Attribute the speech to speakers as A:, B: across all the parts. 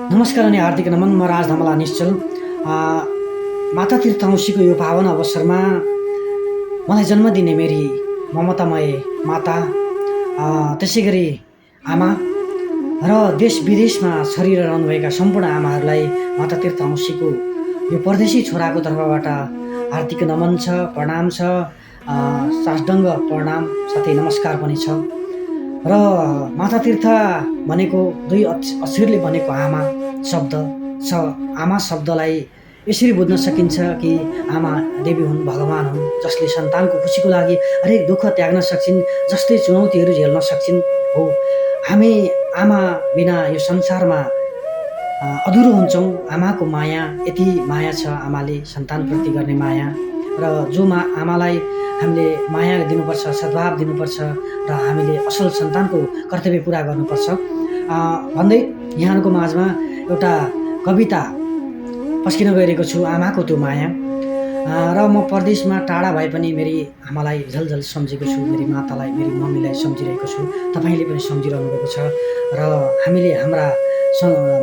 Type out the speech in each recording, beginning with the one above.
A: नमस्कार अनि हार्दिक नमन। म राज धमला निश्चल। माता तीर्थ औँसीको यो पावन अवसरमा मलाई जन्म दिने मेरी ममतामय माता, त्यसै गरी आमा र देश विदेशमा छरिरहनुभएका सम्पूर्ण आमाहरूलाई माता तीर्थ औँसीको यो परदेशी छोराको तर्फबाट हार्दिक नमन छ, प्रणाम छ, साष्टाङ्ग प्रणाम साथै नमस्कार पनि छ। र माता तीर्थ भनेको दुई अक्षरले बनेको आमा शब्द छ। आमा शब्दलाई यसरी बुझ्न सकिन्छ कि आमा देवी हुन्, भगवान हुन्, जसले सन्तानको खुसीको लागि हरेक दुःख त्याग्न सक्छिन्, जसले चुनौतीहरू झेल्न सक्छिन्। हो, हामी आमा बिना यो संसारमा अधुरो हुन्छौँ। आमाको माया यति माया छ, आमाले सन्तानप्रति गर्ने माया, र जो आमालाई हामीले माया दिनुपर्छ, सद्भाव दिनुपर्छ र हामीले असल सन्तानको कर्तव्य पुरा गर्नुपर्छ भन्दै यहाँहरूको माझमा एउटा कविता पस्किन गइरहेको छु, आमाको त्यो माया। र म परदेशमा टाढा भए पनि मेरी आमालाई झलझल सम्झेको छु, मेरी मातालाई, मेरी मम्मीलाई सम्झिरहेको छु। तपाईँले पनि सम्झिरहनु भएको छ र हामीले हाम्रा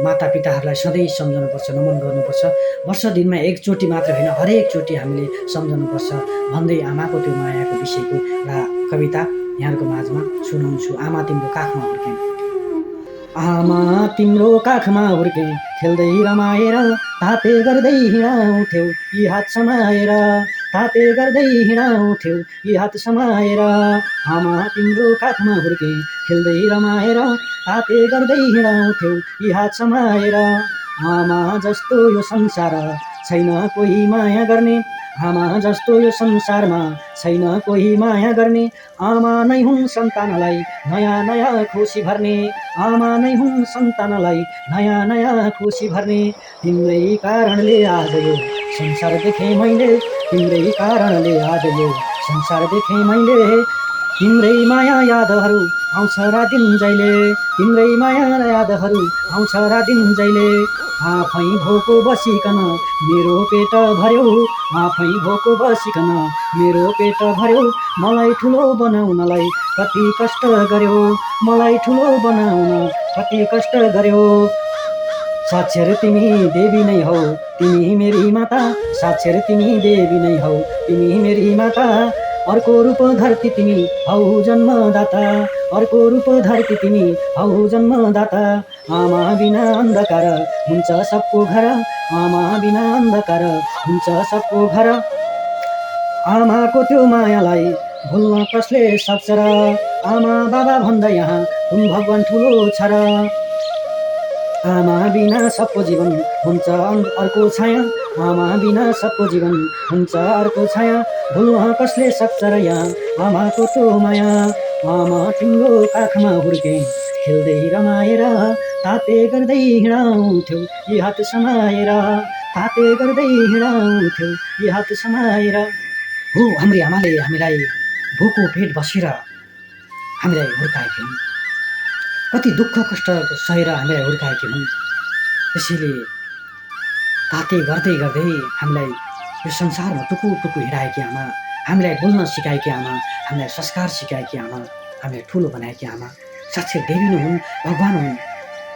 A: माता पिताहरूलाई सधैँ सम्झनुपर्छ, नमन गर्नुपर्छ। वर्ष दिनमा एकचोटि मात्र होइन, हरेकचोटि हामीले सम्झनुपर्छ भन्दै आमाको त्यो मायाको विषयको एउटा कविता यहाँहरूको माझमा सुनाउँछु। आमा तिम्रो काखमा हुर्के। आमा तिम्रो काखमा हुर्के, खेल्दै रमाएर ताते गर्दै हिँडाउँथ्यौ यी हात समाएर, ताते गर्दै हिँडाउँथ्यौ यी हात समाएर। आमा तिम्रो काखमा हुर्के, खेल्दै रमाएर ताते गर्दै हिँडाउँथ्यौ यी हात समाएर। आमा जस्तो यो संसार छैन कोही माया गर्ने, आमा जस्तो यो संसारमा छैन कोही माया गर्ने। आमा नै हुन् सन्तानलाई नयाँ नयाँ खुसी भर्ने, आमा नै हुन् सन्तानलाई नयाँ नयाँ खुसी भर्ने। तिम्रै कारणले आज यो संसार देखेँ मैले, तिम्रै कारणले आज यो संसार देखेँ मैले। तिम्रै माया यादहरू आउँछ रातिन जहिले, तिम्रै माया यादहरू आउँछ रातिन जहिले। आफै भोको बसिकन मेरो पेट भर्यो, आफै भोको बसिकन मेरो पेट भर्यो। मलाई ठुलो बनाउनलाई कति कष्ट गर्यो, मलाई ठुलो बनाउन कति कष्ट गर्यो। साक्षर तिमी देवी नै हौ, तिमी मेरी माता, साक्षर तिमी देवी नै हौ, तिमी मेरी माता। अर्को रूप धरती तिमी हौ जन्मदाता, अर्को रूप धरती तिमी हौ जन्मदाता। आमा बिना अन्धकार हुन्छ सबको घर, आमा बिना अन्धकार हुन्छ सबको घर। आमाको त्यो मायालाई भुल्न कसले सक्छ र, आमा बाबा भन्दा यहाँ कुन भगवान ठुलो छ र। आमा बिना सबको जीवन हुन्छ अर्को छाया, आमा बिना सबको जीवन हुन्छ अर्को छाया। भुल्न कसले सक्छ र यहाँ आमाको त्यो माया। आमा तिम्रो काखमा हुर्के, खेल्दै रमाएर ताते गर्दै हिँडाउँथ्यौ यी हात समाएर, ताते गर्दै हिँडाउँथ्यौ यी हात समाएर। हो, हाम्री आमाले हामीलाई भोको पेट बसेर हामीलाई हुर्काएकी हुन्, कति दुःख कष्ट सहेर हामीलाई हुर्काएकी हुन्। त्यसैले ताते गर्दै गर्दै हामीलाई यो संसारमा टुकु टुकु हिँडाएकी आमा, हामीलाई बोल्न सिकाएकी आमा, हामीलाई संस्कार सिकाएकी आमा, हामीलाई ठुलो बनाएकी आमा साक्षात देवी नै हुन्, भगवान हुन्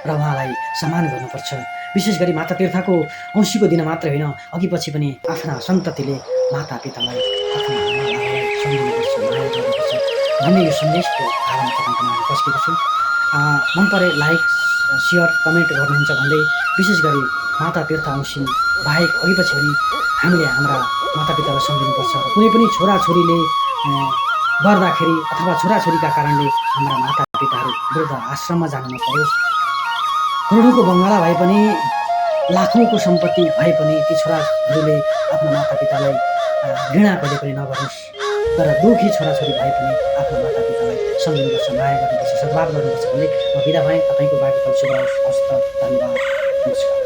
A: र उहाँलाई सम्मान गर्नुपर्छ। विशेष गरी माता तीर्थको औँसीको दिन मात्र होइन, अघि पछि पनि आफ्ना सन्ततिले माता पितालाई, आफ्ना आमालाई सम्झिनुपर्छ, माया गर्नुपर्छ भन्ने यो सन्देशको धारणा तपाईँको माझ पस्केको छु। मन परे लाइक सेयर कमेन्ट गर्नुहुन्छ भन्दै, विशेष गरी माता तीर्थ औँसी बाहेक अघि पछि पनि हामीले हाम्रा माता पितालाई सम्झिनुपर्छ। कुनै पनि छोराछोरीले गर्दाखेरि अथवा छोराछोरीका कारणले हाम्रा माता पिताहरू वृद्ध आश्रममा जानु नपरोस्। करोडौँको बङ्गला भए पनि, लाखौँको सम्पत्ति भए पनि ती छोराहरूले आफ्ना माता पितालाई घृणा कहिले पनि नगर्नुहोस्। तर दुःखी छोराछोरी भए पनि आफ्ना माता पितालाई सम्झिनुपर्छ, माया गर्नुपर्छ, सद्भाव गर्नुपर्छ भन्दै म बिदा भएँ। तपाईँको बाँकी शुभ होस्। हवस् त, धन्यवाद, नमस्कार।